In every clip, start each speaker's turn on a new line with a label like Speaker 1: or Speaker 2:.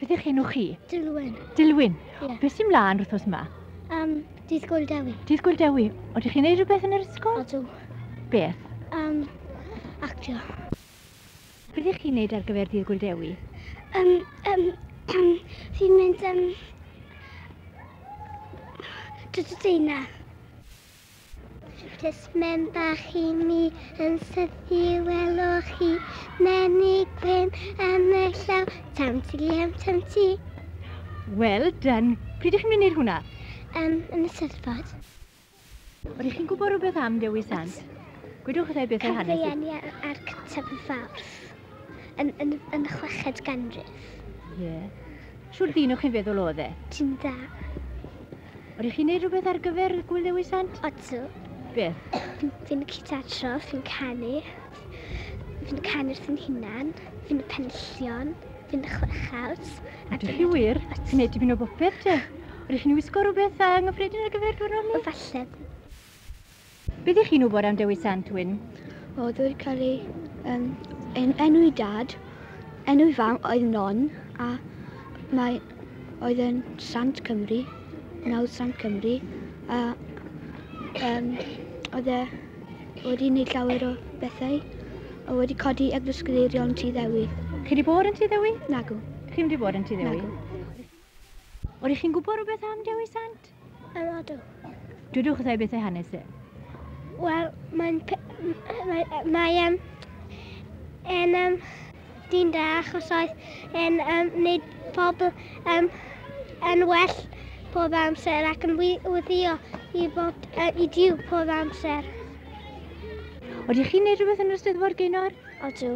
Speaker 1: Beth yw'ch enw chi?
Speaker 2: Dilwyn.
Speaker 1: Dilwyn?
Speaker 2: Ie.
Speaker 1: Beth sy'n mlaen wythnos yma?
Speaker 2: Dydd Gŵyl Dewi.
Speaker 1: Dydd Gŵyl Dewi. Odych chi'n neud rhywbeth yn yr ysgol?
Speaker 2: Odw.
Speaker 1: Beth?
Speaker 2: Actio.
Speaker 1: Beth ych chi'n neud ar gyfer Dydd Gŵyl Dewi?
Speaker 2: Fi'n mynd, dod o Deina. Plismyn bach i mi yn sythu welwch chi, menig gwyn yn y llaw, tam ti liam tam ti.
Speaker 1: Well done. Pryd ych chi'n mynd i wneud hwnna?
Speaker 2: Yn y Steddfod.
Speaker 1: Ydych chi'n gwybod rhywbeth am Dewi Sant? Gwedwch wrtha i beth o'r hanes.
Speaker 2: Cafodd ei eni ar cyntaf y Fawrth yn y chweched ganrif.
Speaker 1: Ie. Siwr ddyn o'ch chi'n feddwl oedd e?
Speaker 2: Ti'n dda.
Speaker 1: Ydych chi'n neud rhywbeth ar gyfer Gŵyl Dewi Sant?
Speaker 2: Odw.
Speaker 1: Beth?
Speaker 2: Fi'n cytatro, fi'n canu. Fi'n canu wrth yn hunan. Fi'n y penillion. Fi'n y chwechawd.
Speaker 1: Ydych chi wir? Chi'n neud tipyn o bopeth te? Ydych chi'n wisgo rhywbeth anghyffredin ar gyfer diwrnod ni?
Speaker 2: O, falle.
Speaker 1: Beth ych chi'n wybod am Dewi Sant, Wyn?
Speaker 3: Oedd wedi cael ei enw i dad, enw i fam oedd Non, a mae oedd yn Sant Cymru, nawdd Sant Cymru, a oedd e wedi gwneud llawer o bethau, a wedi codi Eglwys Gadeiriol yn Tŷ Ddewi.
Speaker 1: Chi wedi bod yn Tŷ Ddewi?
Speaker 3: Nagw.
Speaker 1: Chi wedi bod yn Tŷ Ddewi?
Speaker 3: Nagw.
Speaker 1: Oeddech chi'n gwybod rhywbeth am Dewi Sant?
Speaker 2: Odw.
Speaker 1: Dwedwch wrtha i beth ei hanes e.
Speaker 2: Wel, mae'n mae, mae, yn, dyn da achos oedd yn, wneud pobl, yn well pob amser ac yn wyddio i bod, i Duw pob amser.
Speaker 1: Oeddech chi'n neud rhywbeth yn yr Eisteddfod, Gaynor?
Speaker 2: Odw.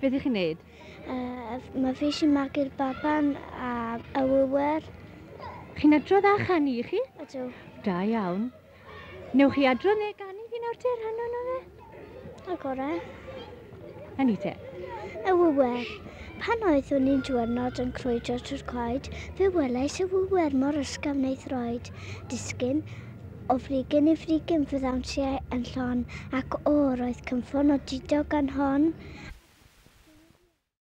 Speaker 1: Beth ych chi'n neud?
Speaker 2: Mae fi eisiau magu'r baban a y wywer.
Speaker 1: Chi'n adrodd a chanu, chi?
Speaker 2: Odw.
Speaker 1: Da iawn. Newch chi adrodd neu ganu fi nawr te, rhan o'n fe?
Speaker 2: O gorau.
Speaker 1: A ni te.
Speaker 2: Y wywer. Pan oeddwn i'n diwrnod yn crwydro trwy'r coed, fe welais y wywer mor ysgafn ei throed. Disgyn o frigyn i frigyn fy ddawnsiau yn llon, ac o, roedd cynffon o didog gan hon.